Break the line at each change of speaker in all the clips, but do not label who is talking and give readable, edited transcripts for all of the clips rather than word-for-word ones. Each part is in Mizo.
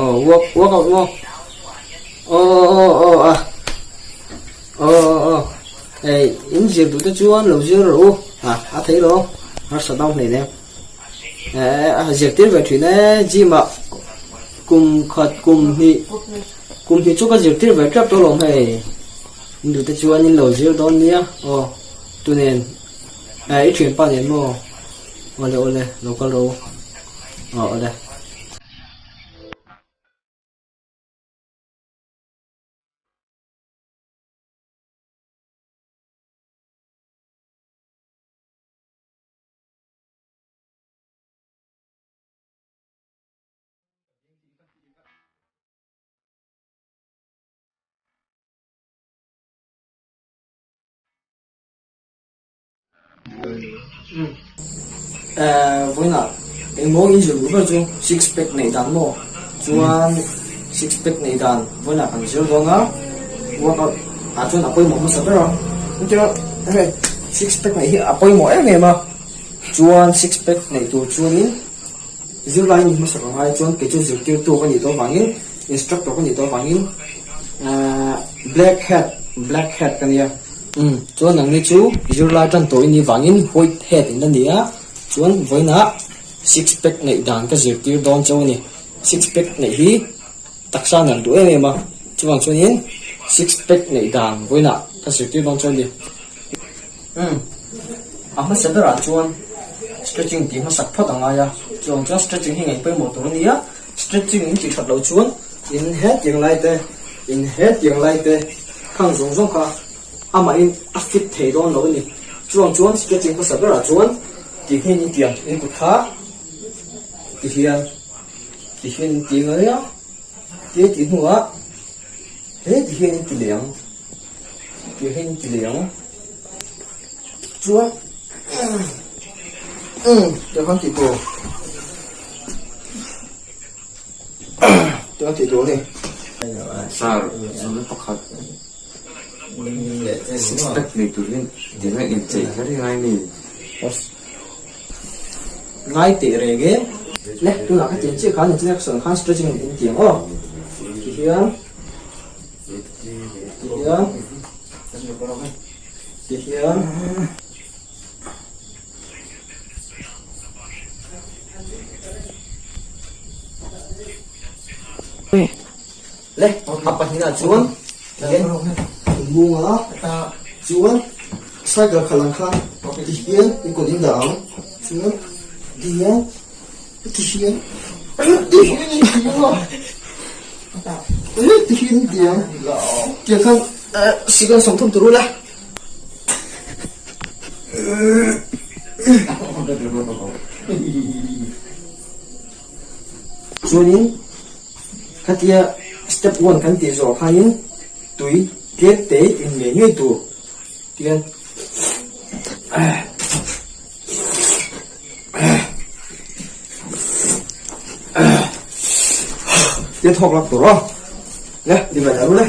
Aw work workout maw? Aw aw aw a aw aw aw hei in zir duh te chuan lo zir rawh u a a thei lo harsa dang hle nen eh a zirtir ve thin e gym ah kum khat kum hnih kum hnih chu ka zirtir ve tep tawh alawm hei in duh te chuan in lo zir dawn nia aw tunen eh i thianpa nen maw awle awle lo kal rawh u aw awle. Vawiinah engmaw in zir duh ber chu six pack neih dan maw chuan six pack neih dan vawiinah kan zir dawn a workout ah chuan a pawimawh hmasa ber a chutia hei six pack neih hi a pawimawh em em a chuan six pack neih tur chuanin zirlai ni hmasa ka ngai chuan kei chu zirtirtu ka nih tawh avangin instructor ka nih tawh avangin ahh black hat black hat ka nia. Umm chuan nangni chu zirlai tan tawh i nih vangin white hat in la ni a, chuan vawiinah six pack neih dan ka zirtir dawn chauh a ni. Six pack neih hi taksa nalh duh em em a, chuvang chuanin six pack neih dan vawiinah ka zirtir dawn chauh a ni. Umm a hmasa berah chuan stretching tih hmasak phawt a ngai a, chuvang chuan stretching hi ngaih pawimawh tur a ni a, stretching in tih that loh chuan In hetiang lai te, in hetiang lai te khang zawng zawng kha amahin a fit thei dawn lo a ni. Chuvang chuan stretching hmasa berah chuan ti hian in tiang in kut kha ti hian ti hian in ti ngai a, ti tih hnuah he ti hian in ti leh ang, ti hian in ti leh ang chuan umm tiang khan tih tur. Chuan tih tur a ni.
Sir, zun pakhat six pack nei tur hian ding a inchei kher hi ngai mi?
Ngai teh reng e. Le, tunah ka tiang chiah khan inchei action khan stretching in tiang aw. Ti hian, ti hian, ti hian. Le a pahnihah chuan tihian inbung a chuan cycle khalh ang khan tihian i kut in dah ang chuan tihian tihian tihian in ti ang a tihian in ti ang tiang khan second 30 tur ula. Chuanin khatia step one kan tih zawh khanin tui tlem te in ngei ngei tur tian tian thawk lak tur aw le ti ve lo le.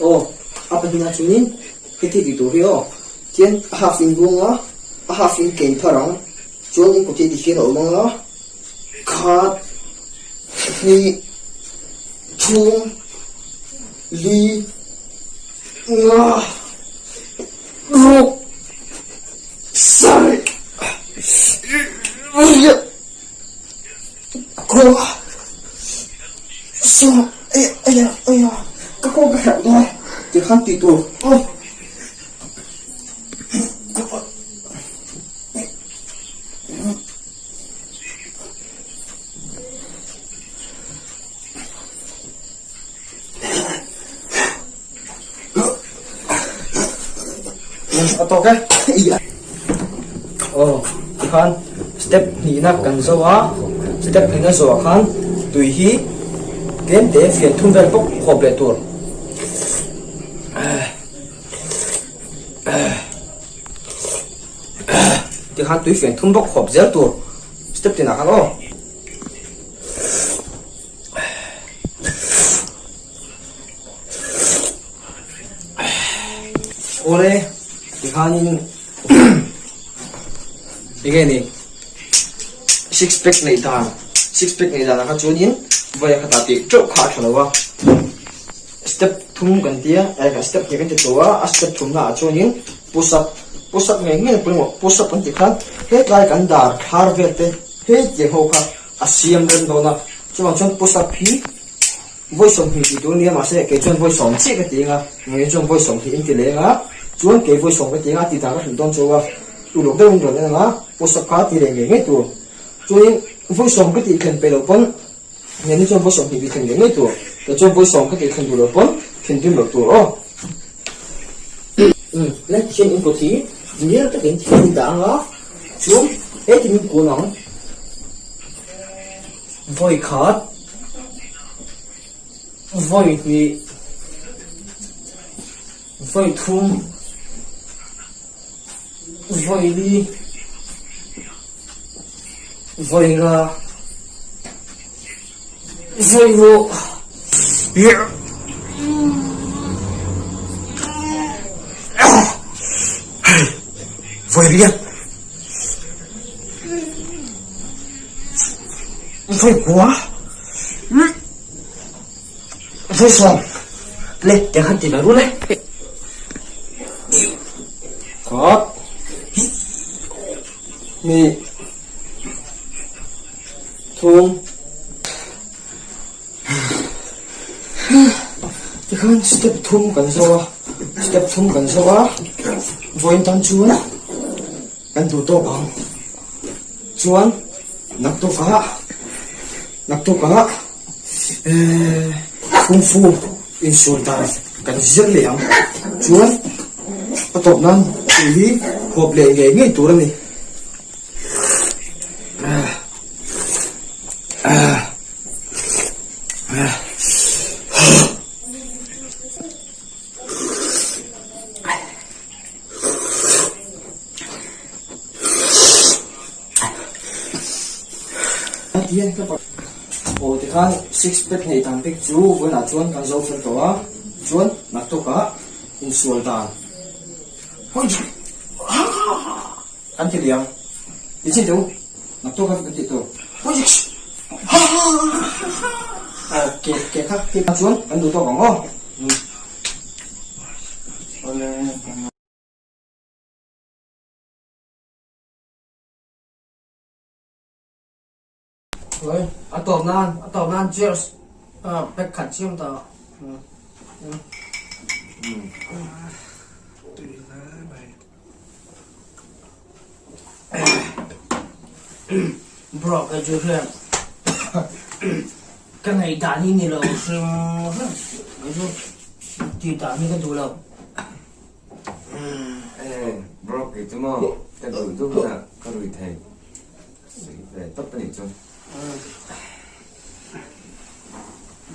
Aw a pahnihah chuanin heti tih tur hi aw tian a half in buang a a half in kein phar ang chuan in kut hi tikhian a awm ang a khat hnih thum li nga ruk. A tawk e. Aw tikhan step hnihna kan zo a, step hnihna zawhah khan tui hi tlem te fian thum vel bawk khawp leh tur. Tikhan tui fian thum bawk khawp zel tur step tinah khan aw. Awle. Tikhanin enge ni six pack neih dan six pack neih danah kha chuanin vawi khatah tih teuh kha a tha lo a step thum kan tia eh step hnih kan ti tawh a a step thumna ah chuanin push up push up ngei ngei pawimawh push up kan tih khan hetlai kan dar thlar vel te hetiang ho kha a siam rem dawn a chuvang chuan push up hi. Vawi 20 tih tur nia mahse kei chuan vawi 10 chiah ka ti eng a, nge chuan vawi 20 in ti leng a, chuan kei vawi 10 ka ti eng a tih dan ka hrilh dawn chu a, uluk deuhin rawn en ang a, push up kha ti leh ngei ngei tur. Chuanin vawi 10 ka tih thlen peih loh pawn nge ni chuan vawi 20 tih thlen ngei ngei tur, kei chuan vawi 10 ka tih thlen duh loh pawn thinrim loh tur aw. Umm le thian in kut hi nil takin thian in dah ang a, chuan heti min kun ang. Vawi khat, vawi hnih, vawi thum, vawi li, vawi nga, vawi rawh. Vawi riat. Vawi kua vawi sawm le tiang khan ti ve rul e khat hnih thum tikhan step thum kan zo a step thum kan zo a vawiin tan chuan Kan duh tawk ang. Chuan naktukah naktukah eh kung fu insual dan kan zir leh ang. Chuan a tawp nan tih hi huap leh ngei ngei tur a ni. Aw tikhan six pack neih dan bik chu vawiinah chuan kan zo fel tawh a, chuan naktukah insual dan kan ti liang ti chin teh u naktukah kan tih tur ke ke kha chuan kan duh tawk ang aw. Oi, a tawp nan, a tawp nan cheers. Pack khat chiam ta.
Bro, ka chu hian ka ngaihdan hi ni lo hrim hrim ka chu tih dan hi ka duh lo.
Bro, kei chu maw ka duh duh hunah ka rui thei sawi ve tawp a nih chu.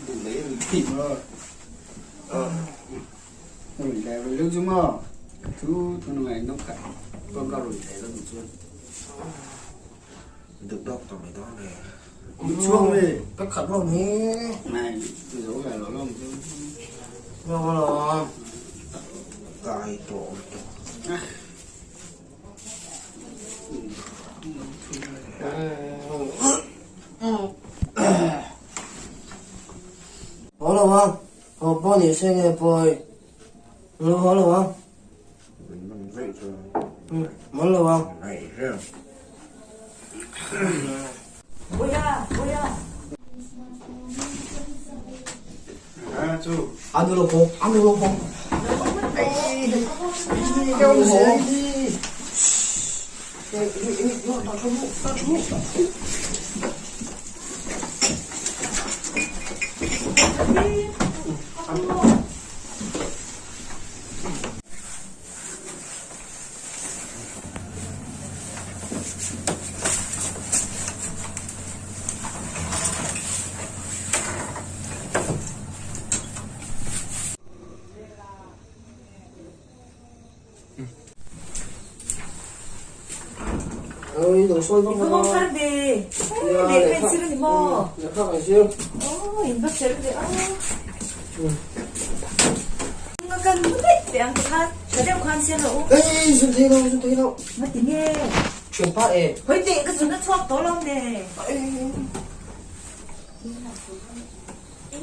Duh leh rui thei maw? Rui leh rui lo chu maw? Ka thu thu na ngaih nawk khat pawn ka rui thei lo duh chuan.
Duh dawk tawh mai dawn ve.
Mit chhuak mi.
Ka khat lo ni.
Này, zo ve lo lawm chu.
Lo lo.
Kai tawh tawh.
Haw lo ang. Haw pawh ni se nge pawi. Lo haw lo ang. Mawl lo ang.
A nu lo pawh, a nu lo pawh. Ôi, đồ sôi không
Không phát về. Để khen xin thì mò.
Dạ không phải siêu.
Ôi, in phát sẽ về. Kan mu daih teh ang tikhan tha deuh khan siam rawh u.
Ei, zun thei lo, zun thei lo.
Nga ti nge?
Thianpa e.
Hawi teh, ka zun a chhuak tawh lo ne.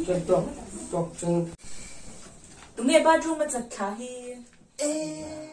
Chuan tawk, tawk chuan.
Tunge bathroom a chat thla hi?
Ei.